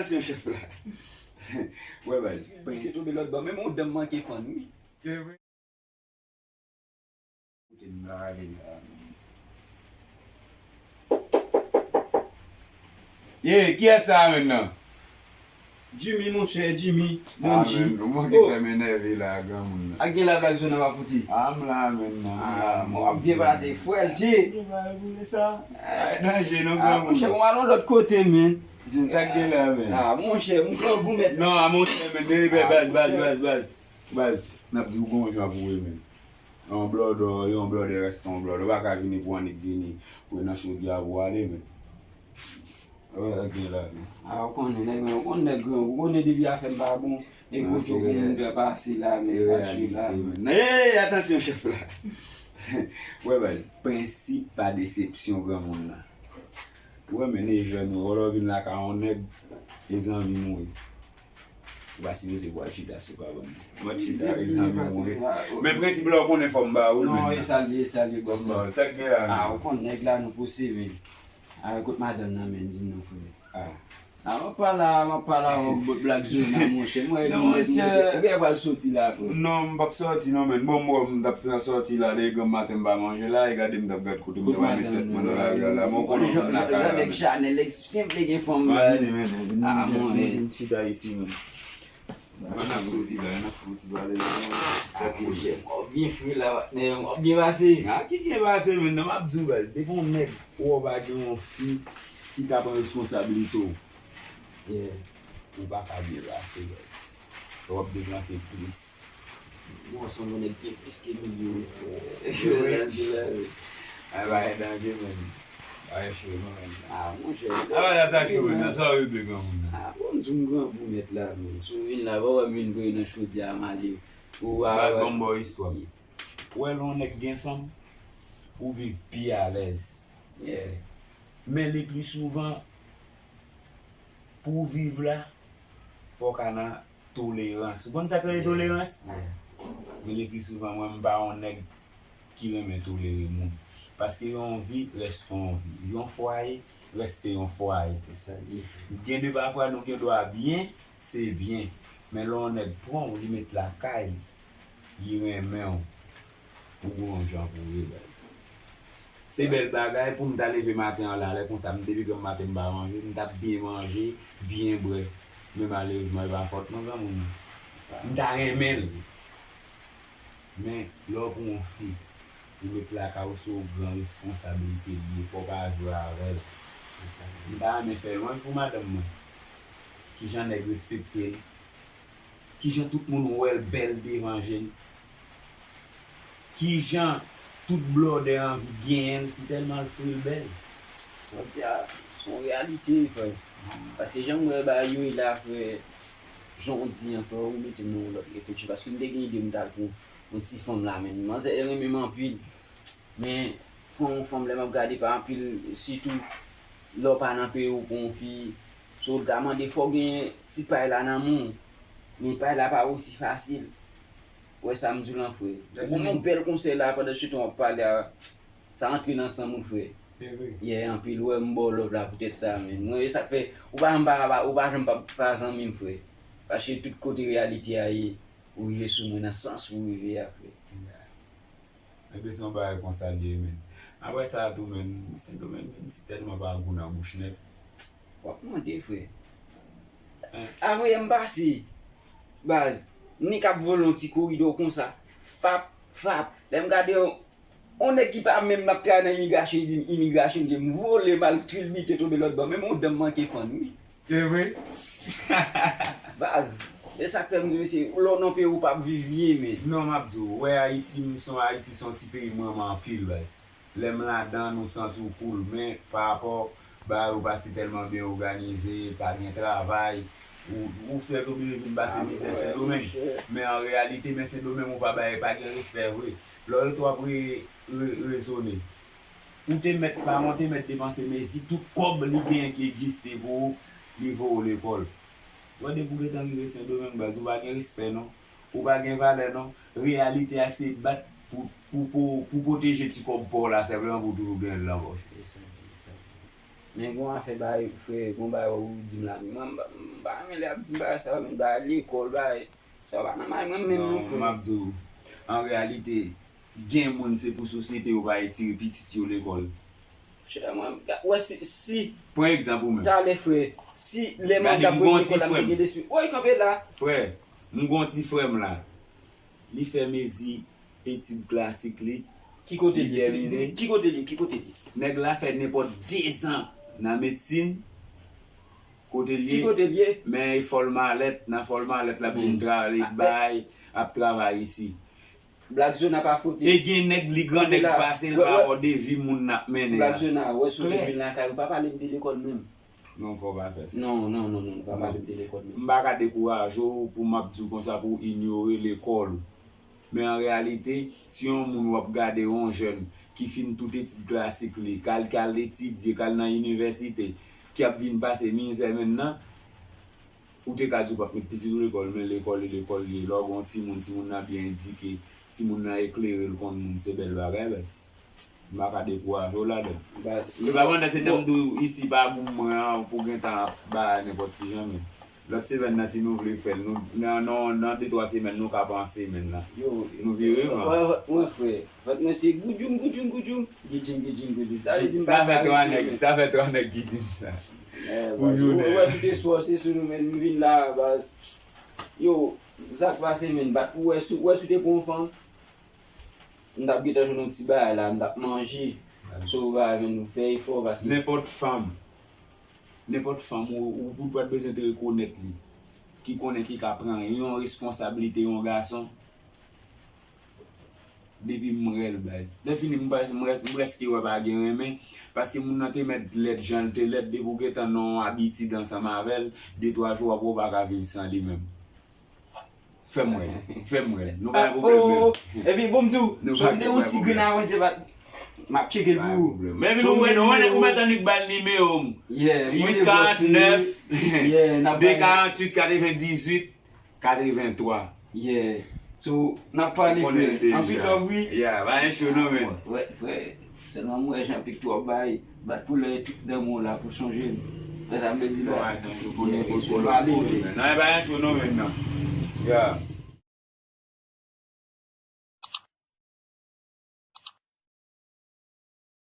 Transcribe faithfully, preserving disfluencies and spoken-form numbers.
Atansyon, chèf la. Wè, baz. Prens. Ki tonbe lòt bò. Menm yon dan m manke fann, wi. Kote m la ale la. Ye, kiyès sa a menm nan? Jimmy, monchè, Jimmy. Ah, Monji. Menm, ou manke fè m enève la, granmoun nan. Ak gen la blag zona w ap foute. Ah, m la menm nan. Ah, m ap byen pase, frè, Jay. Gen bagay pou sa. Ay, danje, non, granmoun. Ah, monchè, m al yon lòt kote, men. Jim, sa k gen la, men. Ah, monchè, m grangou mèt. Non, ah, monchè, men, men, baz, baz, baz, baz. Baz, n ap di w gon jan pou w ye, men. Yon blòdò, yon blòdè rèste yon blòdè. Ou pa ka vini pou annik vini. Ou nan chodyè a pou w ale, men. Wè, sa k gen la, men. Ah, ou konnen, nèg, ou konnen nèg grangou. Ou konnen depi afè m pa bon. E kote pou moun dwe pase la, men, sa k sou la, men. Ey, atansyon, chèf la. Wè, baz, prensip pa desepsyon granmoun nan. Ou renmen e jèn ou, wè lè w vin lakay yon nèg, e zanmi mouri. Ou pa sipoze pral chita sou kabann. Mwen chita, e zanmi mouri. Men prensip la, ou konnen fò m ba ou l menm. Non, e sa l ye, e sa l ye, bòs la. Sa k gen la? Ah, ou konn nèg la nou pouse, men. Ah, kot madanm nan, men, di m non, frè. Ah. Ah, m ap pale a, m ap pale a, yon blag zona, monchè. Mwen, non, monchè. Ou gen pral soti la, frè. Non, m p ap sòti, non, men. Bon, m wè m t ap sòti la, depi granm maten m pa manje la, e gade m t ap gad kote m t ap met tèt mwen nan lari a la. Bon, konnen jan m lakay la, nèg chanèl, nèg senp gen fanm. Mwen vini, men, vini, ah, mwen vini chita isi, men. Sa n ap soti la, n ap fouti pale la, non. Ah, monchè, m ap byen fre la, patnè, m ap byen pase. Ah, ki byen pase, men, non, m ap di w, baz, depi yon nèg ou wè w pa gen yon fi ki ka pran responsablite w, yeah, ou pa ka byen pase, baz. W ap depanse plis. Bon, se yon nèg ki plis ke milyon. Wi. Ay, pa gen danje, men. Pa gen cho, non, men. Ah, monchè. Ah, pa sa cho, men. Sa w regle granmoun nan. Ah, bon, m di w m grangou nèt la, men. Si w vin la, pa wè m vin voye nan chodyè a, m ale. Ou a, baz, ban m ba w istwa m. Ou wè lè yon nèg gen fanm, ou viv pi alèz. Yeah. Men le pli souvan, pou w viv la, fò w ka nan tolerans. Ou konn sa k rele tolerans? Men le pli souvan, mwen, m pa yon nèg ki renmen tolere moun. Paske yon vi rèste yon vi. Yon fwaye rèste yon fwaye. Gen de pafwa nou gen dwa byen, se byen. Men lè yon nèg pran w, li met lakay li, li renmen w. Ou gon yon jan pou w ye, baz. Se bèl bagay pou m ta leve maten an la, lè konsa, m depi granm maten m pa manje, m t ap byen manje, byen bwè. Men malerezman, e pa fòt mwen, granmoun. M ta renmen l. Men, lè w pran yon fi, ou met lakay ou se yon gran responsablite li ye, fò w pa jwe avè l. M ta renmen fè lwanj pou madanm mwen. Kijan nèg respekte l. Kijan tout moun wè l bèl devan je l. Kijan tout blòdè anvi genyen l, si tèlman l fre l bèl. Sa w di a, se yon reyalite, frè. Paske jan m wè bagay yo ye la, frè, jan w di an, frè, ou mete m nan yon lòt refleksyon. Paske m te gen ide m t al pran yon ti fanm la, men manzè renmen m anpil. Men, pran yon fanm, lè m ap gade pa anpil, sitou lè w pa nan peyi w, pran yon fi, so, l ta mande fò w gen ti pay la nan men w. Men pay la pa osi fasil. Ou wè sa m di w lan, frè. Ou ban m yon bèl konsèy la, pandan sitou w ap pale a, sa antre nan san m wi, frè. Yeah, anpil, ou wè m ba w love la poutèt sa, men. Mwen, e sa k fè, ou pa janm pa, ou pa janm pa, pa zanmi m, frè. Paske tout kote reyalite a ye, ou rive sou mwen nan sans ou rive a, frè. Ebyen, se yon bagay konsa l ye, men. Apre sa a tou, men, Sendomeng, men, si tèlman pa gou nan bouch nèt. W ap mande, frè. Apre yè m pase, baz, nèg ap vole yon ti koridò konsa. Fap, fap. Lè m gade yon, yon nèg ki pa menm ap travay nan imigrasyon, li di m imigrasyon, li di m vole, m al trilbite tonbe lòt bò. Menm yon dan m manke fann, wi. Se vre? Baz, e sa k fè m di mesye, lè w nan peyi w pa ap viv byen, men. Non, m ap di w, ou wè Ayiti, m se yon Ayiti, se yon ti peyi m renmen anpil, baz. Lè m ladan, ou santi w cool, men pa rapò bagay yo pa si tèlman byen òganize, pa gen travay, ou, ou fèt oblije vin pase mizè Sendomeng. Men an reyalite, men Sendomeng ou pa bay, pa gen respè vre. Lè w rete w ap re-, re-, rezone. Ou te mèt, paran w te mèt depanse mezi tout kòb li genyen ki egziste pou ou, li voye w lekòl. Ou wè depi w gentan rive Sendomeng, baz, ou pa gen respè non. Ou pa gen valè non. Reyalite a se bat pou, pou, pou, pou pwoteje ti kòb pa w la senpleman pou w toujou gen l nan pòch ou. E sa, e sa. Men gon afè bagay, frè, gon bagay ou di m la, mwen, m, Pa renmen lè y ap di m bagay sa yo, men bagay lekòl, bagay sa yo pa nan may mwen menm non, frè. Non, m ap di w, an reyalite, gen moun se pou sosyete yo pa retire pitit yo lekòl. Chè mwen, wè si, si. Pran egzanp ou menm. Talè, frè, si lè mwen t ap retire lekòl la, m te gen lespri. Woy, kanpe la. Frè, m gon ti frè m la. Li fè mezi etid klasik li. Ki kote li ye? Ki kote li ye? Ki kote li ye? Nèg la fè nenpòt dezan nan medsin. Kote li ye? Ki kote li ye? Men e Fòlmalèt, nan Fòlmalèt l ap vin travay, bay, ap travay isi. Black Zona pa fote. E gen nèg li gran nèg pase l pa wè de vi moun n ap mennen an. Black Zona, wè si w te vin lakay ou, pa pale m de lekòl menm. Non, fò w pa fè sa. Non, non, non, non, pa pale m de lekòl menm. M pa ka dekouraje w pou m ap di w konsa pou w inyore lekòl ou. Men an reyalite, si yon moun w ap gade yon jèn ki fin tout etid klasik li, k al, k al etidye, k al nan inivèsite, ki ap vin pase mizè menm nan, ou te ka di w p ap met pitit ou lekòl, men lekòl e lekòl li ye. Lè w gen yon timoun, timoun nan byen edike, timoun nan eklere, l konn moun, se bèl bagay, baz. M pa ka dekouraje w ladan. E pa pandan se tan m di w isi pa gou mwen an pou gentan ap ba nenpòt kijan, men lòt semèn nan, si nou vle fè l, nou, nan, nan, nan de twa semèn, nou ka panse menm nan. Nou vire van. Mwen, frè, vant mwen se goudjoum, goudjoum, goudjoum, gidjim, gidjim, gidjim. Sa vle di m pa ka rete. Sa fè twa nèg, sa fè twa nèg ki di m sa. Ou wè tout espò se sou nou, men m vin la, baz. Yo, sa k pase, men, bat pou wè si, wè si w te pran yon fanm. M t ap gentan jwenn yon ti bagay la, m t ap manje. So, bagay, men nou fè efò, paske nenpòt fanm, nenpòt fanm ou, ou, ou pa t bezwen te rekonèt li, ki konnen ki ka pran yon responsablite yon gason, depi m wè l, baz. Lè fini, m près-, m près-, m prèske wè pa gen renmen, paske moun nan te mèt lèd jan l te lèd, depi w gentan nan yon abitid ansanm avè l, de twa jou w ap wè w pa ka viv san li menm. Fè m wè l. Fè m wè l. Nou pa gen pwoblèm menm. Epi bon m di w, si w vle yon ti grenn avan, se pa, m ap tcheke l pou ou. Men vin ou wè, ou mèt annik ba l nimewo m. Uit karant nèf, de karant uit, katrevendizuit, katrevenntwa. Yeah. So, n ap pale, frè. Anpil love, wi. Yeah, pa gen cho non, men. Wè, frè. Sèlman m wè Jean Pic twò bay. Bat pou lè tout dan mwen la pou sonje m. Wè sa m vle di la. Nan e pa yon cho non menm nan. Ya.